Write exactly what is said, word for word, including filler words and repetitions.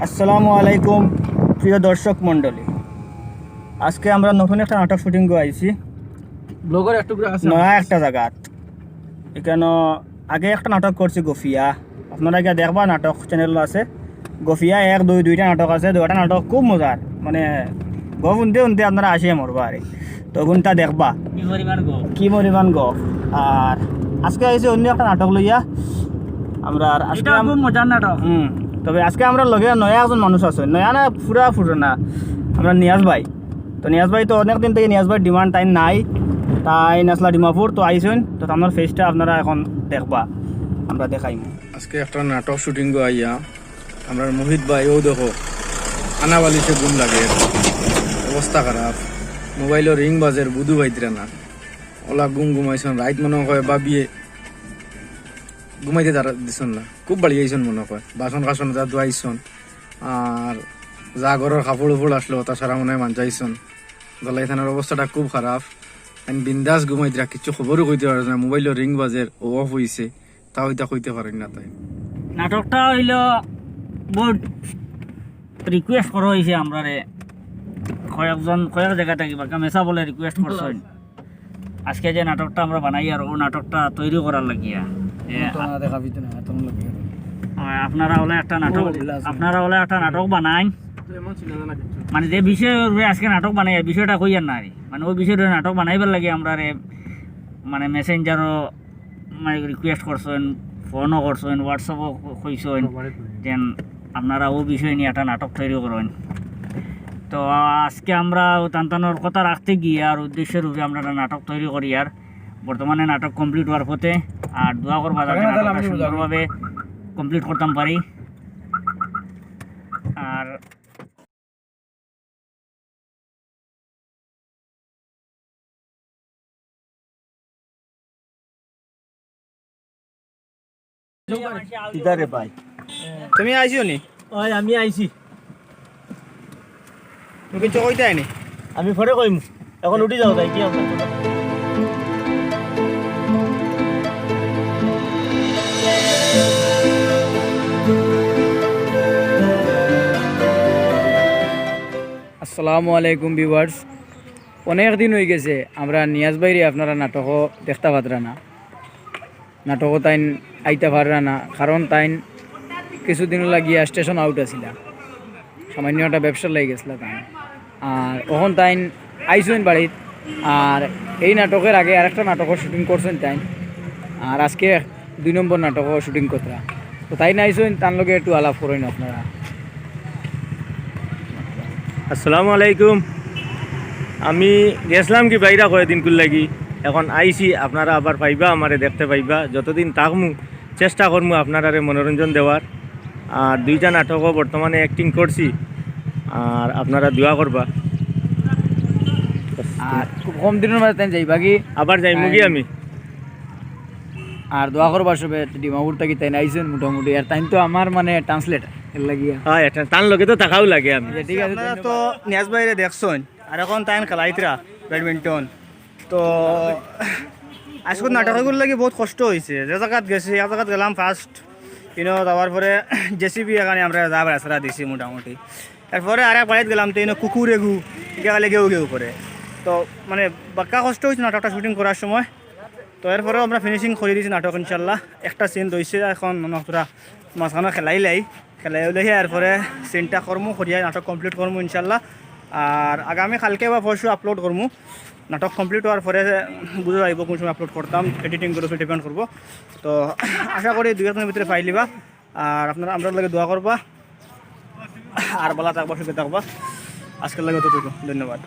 আসসালামু আলাইকুম প্রিয় দর্শক মণ্ডলী, আজকে আমরা নতুন একটা নাটক শুটিং আইছি। ব্লগর একটু করে আছে। নয়া একটা জাগাত। এখানো আগে একটা নাটক করছি গফিয়া, আপনারা গিয়া দেখবা, নাটক চ্যানেল আছে। গফিয়া এক, দুই, দুইটা নাটক আছে, দুইটা নাটক খুব মজার, মানে গফ হুনতে হুনতে আপনারা আসিয়া মরবা আরে। তো কোনটা দেখবা? কি পরিমাণ গফ। কি পরিমাণ গফ। আর আজকে আইছি অন্য একটা নাটক লইয়া। আমরা আর আজকে এটা আম- খুব মজার নাটক। হুম। তবে আজকে আমরার লগে নয়া একজন মানুষ আছে, নয়া না, পুরা পুরানা, আমরা নিয়াজ ভাই। তো নিয়াজ ভাই তো অনেক দিন থাকি নিয়াজ ভাইর ডিমান্ড তাইন নাই, তাইন আছলা ডিমাপুর, তো আইছইন, তো তানর ফেসটা আপনারা এখন দেখবা, আমরা দেখাইমু। আজকে একটা নাটক শুটিং আইয়া আমরার মোহিত ভাই, অউ দেখো, আনা বালিশে ঘুম লাগে, অবস্থা খারাপ, মোবাইলো রিং বাজের, বুধু পাইতরা না, অলা ঘুম ঘুমাইছইন, রাইত মনো কয় ভাবিয়ে ঘুমাইতে তারা দিছইন না, খুব বাড়ি আইছইন মনো কয়, বাসন কাসন যা ধুয়াইছইন, আর যা ঘরর কাপড় উপড় আছলো তা সারা মনে হয় মাঞ্জাইছইন। গলাই থানার অবস্থাটা খুব খারাপ, আমি বিন্দাস ঘুমাইতরা, কিচ্ছু খবরও কইতে পারে না, মোবাইলো রিং বাজের, ও অফ অইছে, তাও ইতা কইতে পারইন না তাইন। নাটকটা অইলো বহুত রিকোয়েস্ট করা অইছে আমরারে, কয়েকজন কয়েক জাগা থাকি, বাক্কা মেসা বলে রিকোয়েস্ট করছইন আজকে যে নাটকটা আমরা বানাইয়ার, অউ নাটকটা তৈরি করার লাগিয়া। এ, তো না দেখাবি তো না, এত লোক। অয়, আপনারা অলা একটা নাটক, ও, বিলাস। আপনারা অলা একটা নাটক বানাইন, তো এমন ছিল না কিছু। মানে যে বিষয়র উপরে আজকে নাটক বানাইয়ার, বিষয়টা কইয়ার না আরি, মানে অউ বিষয়র উপরে নাটক বানাইবার লাগি আমরারে মানে মেসেঞ্জারও মানে রিকোয়েস্ট করছইন, ফোনও করছইন, WhatsApp-ও ক-, কইছইন, সবারই কইছইন। যেন আপনারা অউ বিষয় নিয়া একটা নাটক তৈরি করইন। তো আজকে আমরা অউ তান তানর কথা রাখতে গিয়া আর উদ্দেশ্যর উপরে আমরা একটা নাটক তৈরি করিয়ার, বর্তমানে নাটক কমপ্লিট অওয়ার পথে। আর দোয়া করবা যাতে নাটকটা সুন্দরভাবে কমপ্লিট করতাম পারি। আর কিতা রে ভাই? তুমি আইছো নি? অয়, আমি আইছি। তুমি কিচ্ছু কইতায় নি? আমি পরে কইমু, এখন উঠি যাও, যাই কি আমরা। আসসালামু আলাইকুম ভিউয়ার্স, অনেক দিন অইগেছে আমরা নিয়াজ ভাইরে আপনারা নাটকো দেখতা পাররা না, নাটকো তাইন আইতা পাররা না, কারণ তাইন কিছুদিন লাগিয়া স্টেশন আউট আছিলা, সামান্য একটা ব্যবসার লাগি গেছিলা তাইন। আর অখন তাইন আইছইন বাড়িত, আর এই নাটকর আগে আরেকটা নাটকর শুটিং করছইন তাইন, আর আজকে দুই নম্বর নাটকো শুটিং করতরা। তো তাইন আইছইন, তান লগে একটু আলাপ করইন আপনারা। আসসালামু আলাইকুম। আমি গেছলাম কি বাইরা কয়দিনকুর লাগি, এখন আইছি, আপনারা আবার পাইবা, আমারে দেখতে পাইবা। যতদিন থাকমু চেষ্টা করমু আপনারারে মনোরঞ্জন দেওয়ার। আর দুইটা নাটকো বর্তমানে অ্যাক্টিং করছি, আর আপনারা দোয়া করবা। আর খুব কম দিনর মাঝে তাইন যাইবা কি? আবার যাইমু কি আমি। আর দোয়া করবা সবে, ডিমাপুর থাকি তাইন আইছইন মোটামুটি। আর তাইন তো আমার মানে ট্রান্সলেটর, এর লাগিয়া। হ্যাঁ, এটা তান লগে তো থাকাও লাগে আমি। আচ্ছা, ঠিক আছে, আপনারা তো নিয়াজ ভাইরে দেখছইন, আর এখন তাইন খেলাইতরা ব্যাডমিন্টন। তো আজকে নাটকগুলোর লাগি বহুত কষ্ট অইছে। যে জাগাত গেছি, এক জাগাত গেলাম ফার্স্ট, ইনো যাওয়ার পরে জেসিবি এখানে আমরা যা বেড়াছেড়া দিছি মোটামুটি। এরপরে আর এক বাড়িত গেলাম, তো ইনো কুকুর এগু, ইটা খালি গেউ গেউ করে। তো মানে বাক্কা কষ্ট অইছে নাটকটা শুটিং করার সময়। তো এরপরেও আমরা ফিনিশিং করি দিছি নাটক ইনশাল্লাহ। একটা সিন রইছে, এখন মনে হয় তোরা মাঝখানে খেলাইলাই, খেলাইলাই এরপরে সিনটা করমু, করিয়া নাটক কমপ্লিট করমু ইনশাল্লাহ। আর আগামী কালকে বা পরশু আপলোড করমু। নাটক কমপ্লিট অওয়ার পরে বুঝা যাইব কোন সময় আপলোড করতাম, এডিটিং করে ডিপেন্ড করবো। তো আশা করি দুই একদিনের ভিতরে পাইলিবা। আর আপনারা আমরার লাগি দোয়া করবা, আর ভালা থাকবা, সুখে থাকবা। আজকের লাগি অতটুকু, ধন্যবাদ।